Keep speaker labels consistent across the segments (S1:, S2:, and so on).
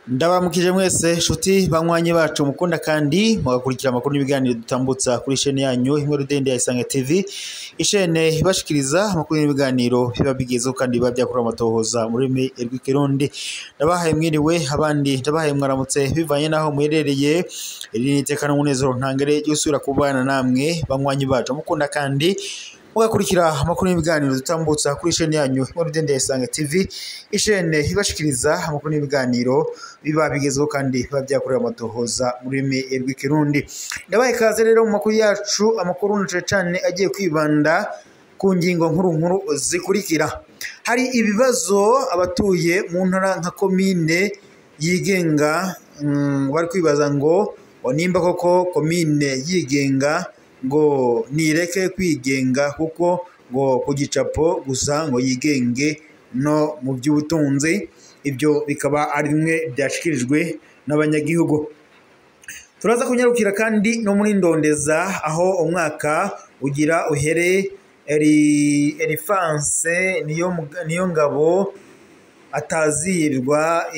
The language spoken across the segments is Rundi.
S1: Ndabaramukije mwese nshuti banywanyi bacu mukunda kandi mugakurikira amakuru n'ibiganiro dutambutsa kuri chaîne yanyu imwe rudende ya Isange TV, ishene ibashikiriza amakuru n'ibiganiro biba bigezeho kandi biba byakora amatohoza mu rurimi rw'ikirundi. Ndabahaye mwiriwe, abandi ndabahaye mwaramutse bivanye naho muherereye. Iri ni iteka n'umunezero ntangere ryo gusubira kubana namwe banywanyi bacu mukunda kandi mugakurikira amakuru n'ibiganiro dutambutsa kuri chaîne yanyu imwe rudende ya Isange TV, ishene ibashikiriza amakuru n'ibiganiro biba bigezweho kandi biba byakorewe amatohoza mu rurimi rw'ikirundi. Ndabaye ikaze rero mu makuru yacu, amakuru na cane cane agiye kwibanda ku ngingo nkuru nkuru zikurikira. Hari ibibazo abatuye mu ntara nka komine yigenga bari kwibaza ngo nimba koko komine yigenga ngo nireke kwigenga kuko ngo ku gicapo gusa ngo yigenge no mu by'ubutunzi. Ibyo bikaba ari bimwe byashikirijwe n'abanyagihugu. Turaza kunyarukira kandi no muri Ndondeza aho umwaka ugira uhere Elifanse niyo ngabo atazirwa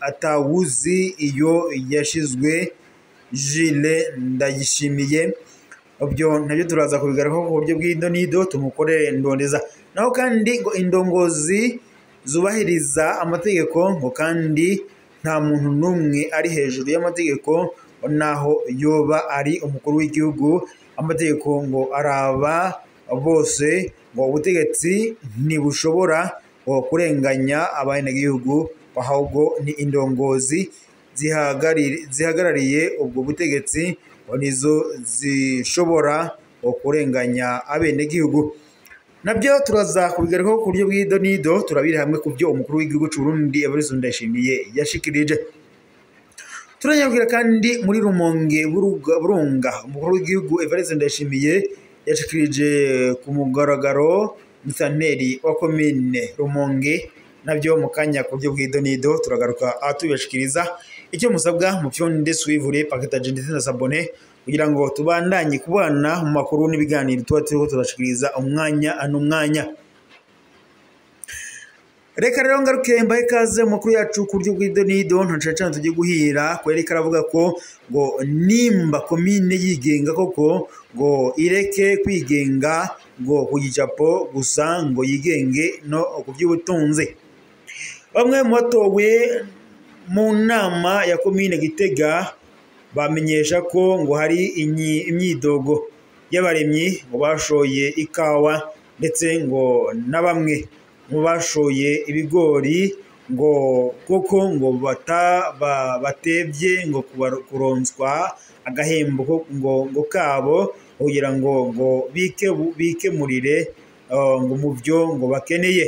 S1: atawuzi iyo yashizwe Jile Ndayishimiye. Ibyo nabyo turaza kubigarukaho ku buryo bw'indonido tumukorere Ndondeza. Naho kandi ngo indongozi zubahiriza amategeko ngo kandi nta muntu n'umwe ari hejuru y'amategeko naho yoba ari umukuru w'igihugu. Amategeko ngo araba bose, ngo ubutegetsi ntibushobora kurenganya abanyagihugu, ahubwo ni indongozi zihagarariye ubwo butegetsi ngo nizo zishobora kurenganya abenegihugu. Nabyo turaza kubigarukaho ku buryo bw'idonido, turabire hamwe ku byo umukuru w'igihugu c'u Burundi Evariste Ndayishimiye yashikirije. Turanyarukira kandi muri Rumonge Burunga, umukuru w'igihugu Evariste Ndayishimiye yashikirije ku mugaragaro musanteri wa komine Rumonge. Nabyo mu kanya ku buryo bw'idonido turagaruka atubashikiriza. Icyo musabwa mu fyonde suivre, partage ndetse na s'abonner kugira ngo tubandanye kubana mu makuru n'ibiganiro tuba turiko turashikiriza umwanya n'umwanya. Reka rero ngaruke mbahe ikaze mu makuru yacu ku buryo bw'idonido. Nta cane cane tugiye guhira kwereka aravuga ko ngo nimba komine yigenga koko ngo ireke kwigenga ngo ku gicapo gusa ngo yigenge no ku by'ubutunzi. Bamwe mu batowe mu nama ya komine Gitega bamenyesha ko ngo hari imyidogo y'abaremyi ngo bashoye ikawa ndetse ngo na bamwe mu bashoye ibigori ngo koko ngo batebye ngo kuronswa agahembo ngo kabo kugira ngo bikemurire ngo mu byo ngo bakeneye.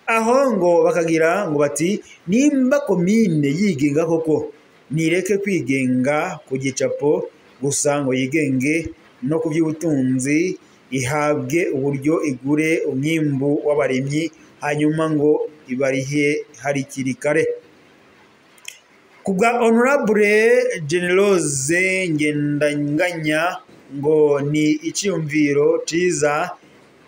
S1: Aho ngo bakagira ngo bati nimba komine yigenga koko nireke kwigenga ku gicapo gusa ngo yigenge no ku by'ubutunzi, ihabwe uburyo igure umwimbu w'abaremyi hanyuma ngo ibarihe hakiri kare. Kubwa Honorable Generose Ngendanganya ngo ni iciyumviro ciza,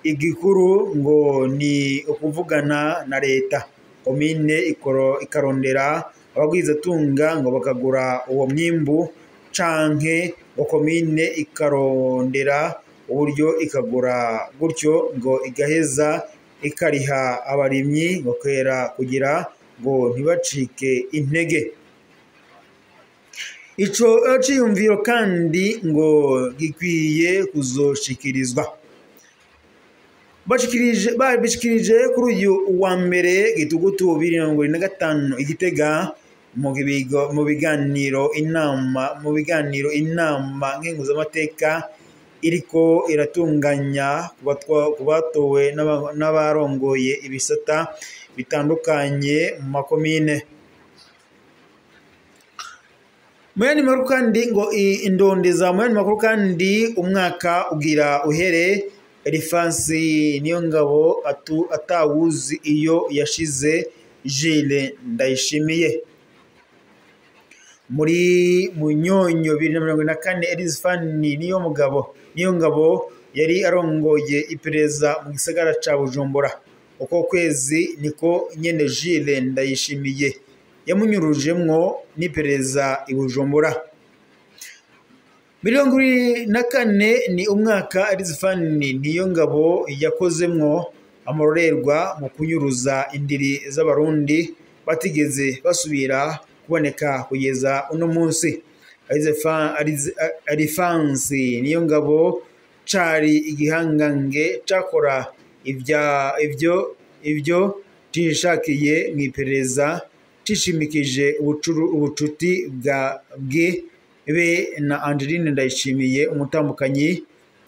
S1: igikuru ngo ni ukuvugana na leta, komine ikarondera abagwizatunga ngo bakagura uwo mwimbu, canke ngo komine ikarondera uburyo ikagura gutyo ngo igaheza ikariha abarimyi ngo kwera kugira ngo ntibacike intege. Ico ciyumviro kandi ngo gikwiye kuzoshikirizwa. Babishikirije kuri uyu wa mbere Gitugutu 2025 i Gitega mu biganiro inama nkenguzamateka iriko iratunganya ku batowe n'abarongoye ibisata bitandukanye mu makomine. Muyandi makuru kandi ngo Indondeza, muyandi makuru kandi umwaka ugira uhere Elifansi niyo ngabo atawuzi iyo yashize Jile Ndayishimiye. Muri Munyonyo 2024 Elizafani niyo mugabo niyo ngabo yari arongoye iperereza mu gisagara ca Bujumbura. Uko kwezi niko nyene Jules Ndayishimiye yamunyurujemwo n'iperereza i Bujumbura. 2024 ni umwaka Elizafani niyo ngabo yakozemwo amarorerwa mu kunyuruza indiri z'abarundi batigeze basubira kuboneka kugeza uno munsi. Alifansi niyo ngabo cari igihangange cakora ivyo cishakiye mw'iperereza, cishimikije ubucuti bwa bwe be na Angeline Ndayishimiye, umutambukanyi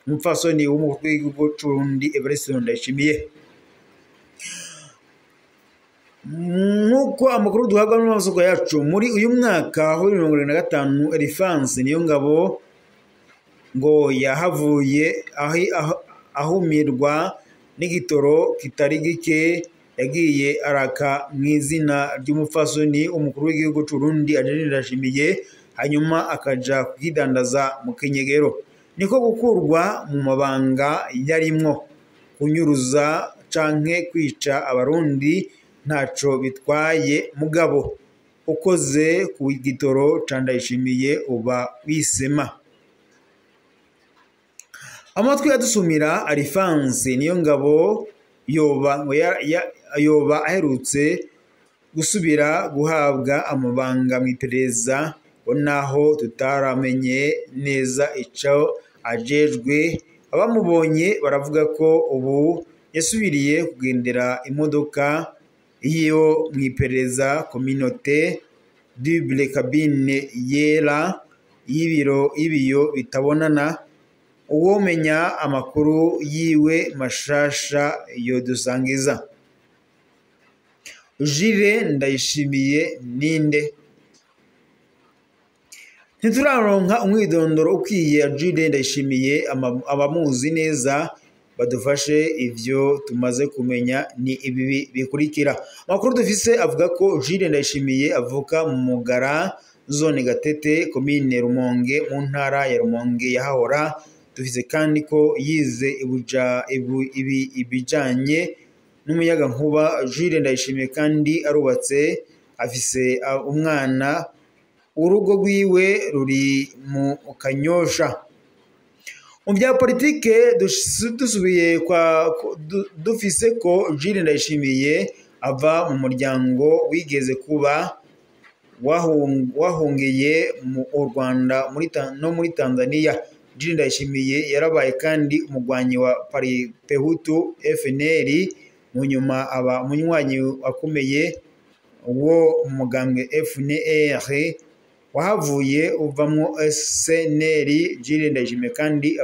S1: umupfasoni w'umukuru w'igihugu c'Uburundi Evariste Ndayishimiye. Nk'uko amakuru duhabwa n'amasoko yacu, muri uyu mwaka wa 2025 Elifansi niyo ngabo ngo yahavuye ahumirwa n'igitoro kitari gike yagiye araka mw'izina ry'umupfasoni umukuru w'igihugu c'Uburundi Angeline Ndayishimiye, hanyuma akaja kukidandaza mu kinyegero. Niko gukurwa mu mabanga yarimwo. Kunyuruza canke kwica abarundi ntaco bitwaye, mugabo ukoze ku gitoro ca Ndayishimiye uba wisema. Amatwi adusumira Alifansi niyo ngabo yoba aherutse gusubira guhabwa amabanga mw'iperereza, naho tutaramenye neza ico ajejwe. Abamubonye baravuga ko ubu yasubiriye kugendera imodoka iyo mw'iperereza communauté double cabine yera y'ibiyo bitabonana. Uwomenya amakuru yiwe mashasha yodusangiza. Jules Ndayishimiye ninde? Ntituraronka umwidondoro ukwiye Jules Ndayishimiye. Abamuzi neza badufashe, ivyo tumaze kumenya ni ibi bikurikira. Amakuru dufise avuga ko Jules Ndayishimiye avuka mu Mugara, zone Gatete, komine Rumonge, mu ntara ya Rumonge yahahora. Dufise kandi ko yize ibijanye n'umuyagankuba. Jules Ndayishimiye kandi arubatse, afise umwana, urugo rwiwe ruri mu Kanyosha. Mu bya politike dusubiye kwa dufise ko Jules Ndayishimiye ava mu muryango wigeze kuba wahungiye mu Rwanda no muri Tanzania. Jules Ndayishimiye yarabaye kandi umugwanyi wa Paripehutu FNL, mu nyuma aba umunywanyi akomeye wo mu mugambwe FNR wahavuye uvamwo SNL. Jules Ndayishimiye kandi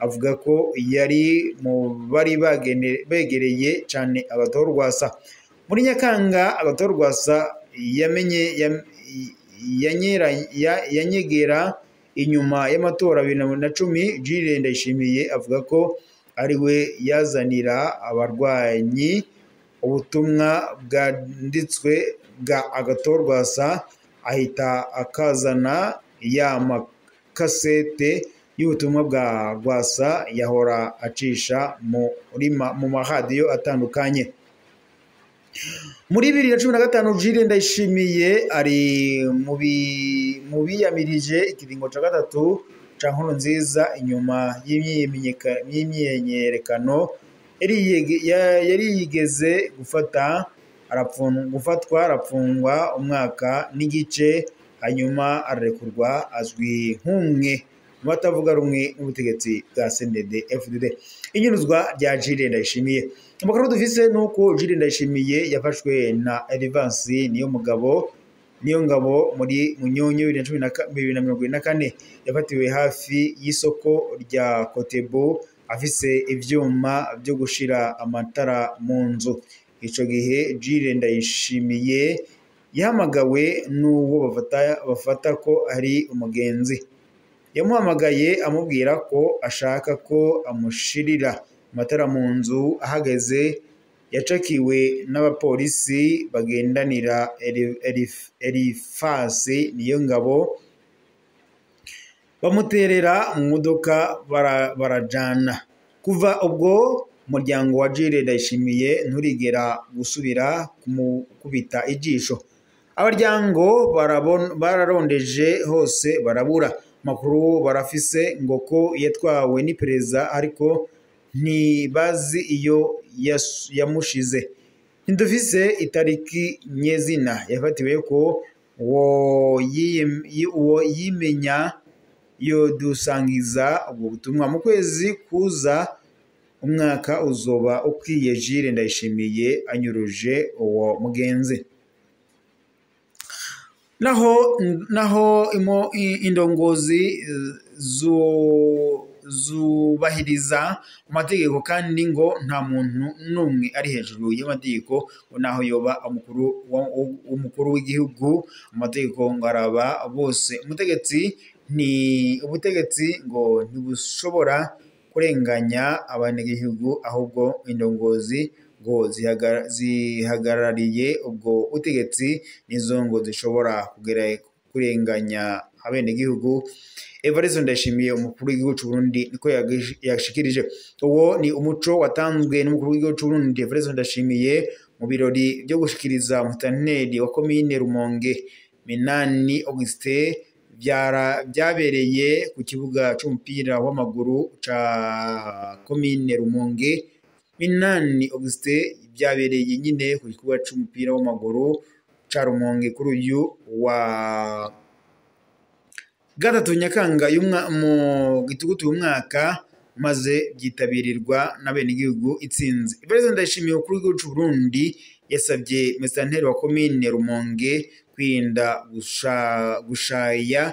S1: avuga ko yari mu bari begereye cane Agathon Rwasa. Muri Nyakanga Agathon Rwasa yanyegera inyuma y'amatora 2010. Jules Ndayishimiye avuga ko ari we yazanira abarwanyi ubutumwa bwanditswe bwa Agathon Rwasa, ahita akazana ya makasete y'ubutumwa bwa Rwasa yahora acisha mu maradiyo atandukanye. Muri 2015 Jules Ndayishimiye ari mu biyamirije ikiringo ca gatatu ca Nkurunziza inyuma y'imyiyerekano yari yigeze gufatwa arapfungwa umwaka n'igice, hanyuma ararekurwa, azwi nk'umwe mu batavuga rumwe n'ubutegetsi bwa CNDD-FDD. Inyuruzwa rya Jules Ndayishimiye. Amakuru dufise nuko Jules Ndayishimiye yafashwe na Elivansi niyo mugabo niyo ngabo muri Munyonyo 2024. Yafatiwe hafi y'isoko rya Kotebo afise ivyuma byo gushira amatara mu nzu. Ico gihe Jules Ndayishimiye yahamagawe n'uwo bafata ko ari umugenzi. Yamuhamagaye amubwira ko ashaka ko amushirira amatara mu nzu. Ahageze Yacakiwe n'abapolisi bagendanira Elifasi Niyongabo, bamuterera mu modoka barajana. Kuva ubwo umuryango wa Jules Ndayishimiye nturigera gusubira kumukubita ijisho. Abaryango bararondeje hose barabura. Makuru barafise ngo ko yatwawe n'iperereza, ariko ntibazi iyo yamushize. Ntidufise itariki nyezina yafatiwe ko uwo yimenya yodusangiza ubwo butumwa. Mu kwezi kuza umwaka uzoba ukwiye Jules Ndayishimiye anyuruje uwo mugenzi. Naho indongozi zubahiriza amategeko, kandi ngo nta muntu n'umwe ari hejuru y'amategeko, ngo naho yoba umukuru w'igihugu, amategeko ngo araba bose. Ubutegetsi ngo ntibushobora kurenganya abanyagihugu, ahubwo indongozi ngo zihagarariye ubwo butegetsi nizo ngo zishobora kurenganya abenegihugu. Evariste Ndayishimiye umukuru w'igihugu c'u Burundi niko yashikirije. Uwo ni umuco watanzwe n'umukuru w'igihugu c'u Burundi Evariste Ndayishimiye mu birori byo gushikiriza umutaneri wa komine Rumonge Minani Augustin, byabereye ku kibuga c'umupira w'amaguru ca komine Rumonge. Minani Augustin byabereye nyine ku kibuga c'umupira w'amaguru ca Rumonge kuri uyu wa gatatu Nyakanga mu gitugutu y'umwaka, maze byitabiririrwa n'abenegihugu itsinze. Evariste Ndayishimiye umukuru w'igihugu c'u Burundi yasabye musitanteri wa komine Rumonge kwirinda gushaya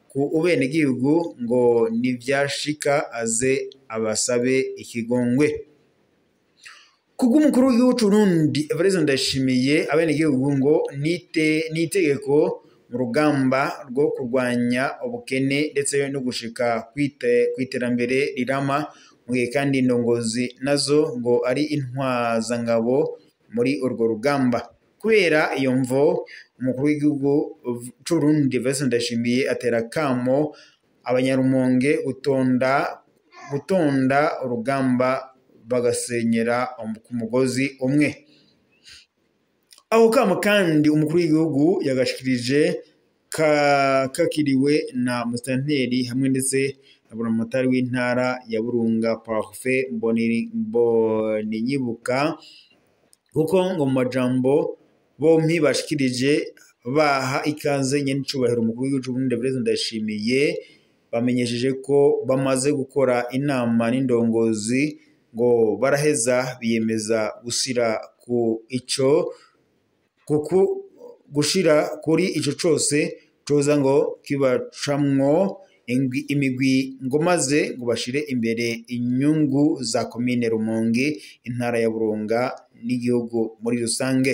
S1: ku benegihugu, ngo nivyashika aze abasabe ikigongwe. Kubw'umukuru w'igihugu c'u Burundi Evariste Ndayishimiye, abenegihugu ngo n'itegeko mu rugamba rwo kurwanya ubukene ndetse no gushika kw'iterambere rirama, mu gihe kandi indongozi nazo ngo ari intwazangabo muri urwo rugamba. Kubera iyo mvo, umukuru w'igihugu c'u Burundi Evariste Ndayishimiye atera akamo abanyarumonge gutonda urugamba bagasenyera ku mugozi umwe. Aho kamo kandi umukuru w'igihugu yagashikirije kakiriwe na musitanteri hamwe ndetse na buramatari w'intara ya Burunga Parfait Mboninyibuka, kuko ngo mu majambo bompi bashikirije baha ikaze nyenicubahiro umukuru w'igihugu c'u Burundi Evariste Ndayishimiye, bamenyesheje ko bamaze gukora inama n'indongozi ngo baraheza biyemeza gushira ku ico gushira kuri ico cose coza ngo kibacamwo imigwi, ngo maze ngo bashire imbere inyungu za komine Rumonge, intara ya Burunga n'igihugu muri rusange.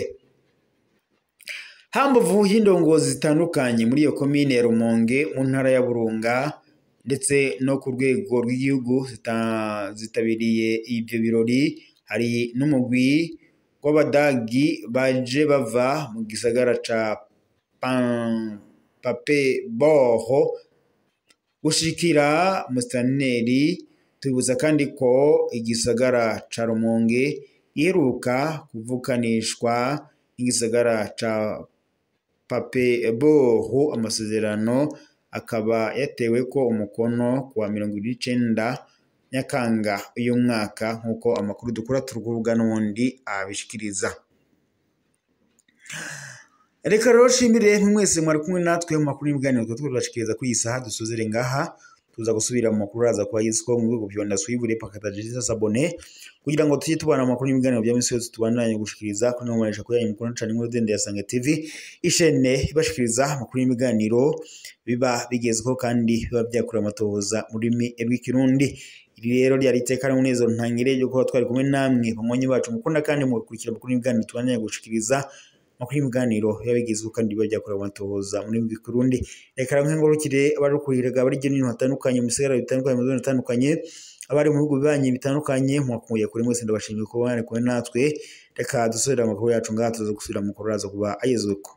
S1: Hambavu y'indongozi zitandukanye muri iyo komine ya Rumonge mu ntara ya Burunga ndetse no ku rwego rw'igihugu zitabiriye ibyo birori, hari n'umugwi w'abadagi baje bava mu gisagara ca Papeboho gushikira musitanteri. Tubibutsa kandi ko igisagara ca Rumonge iheruka kuvukanishwa n'igisagara ca Papeboho, amasezerano akaba yatewe ko umukono kuwa 29 Nyakanga uyu mwaka, nk'uko amakuru dukura turukuvuga n'ubundi abishikiriza. Reka rero nshimire mwese mwari kumwe natwe mu makuru n'ibiganiro twabashikiriza kuri iyi saha. Dusozere ngaha, tuza gusubira mu makuru aza kuba yiswe mu bihugu byonda suivre pakataje s'abonner kugira ngo tujye tubana mu makuru n'ibiganiro bya misi yose tubandanye gushikiriza kuri nomanisha kuri yanyu mukuru cyane muri Dende ya Sange TV, ishene ibashikiriza amakuru n'ibiganiro biba bigezweho kandi biba byakura amatohoza mu rurimi rw'ikirundi. Iri rero ryari iteka n'umunezero ntangire ryo kuba twari kumwe namwe banywanyi bacu mukunda kandi mugakurikira amakuru n'ibiganiro tubandanye gushikiriza amakuru n'ibiganiro biba bigezweho kandi biba byakorewe amatohoza mu rurimi rw'ikirundi. Reka nkengurukire abarukuriraga bari hirya no hino hatandukanye mu bisigara bitandukanye mu zone zitandukanye, Abari mu bihugu bibanyi bitandukanye mwakunguye kuri mwese, ndabashimiye kuba mwari kumwe natwe. Reka dusubire amakuru yacu ngaha, tuza gusubira mu kuraza kuba agezweko.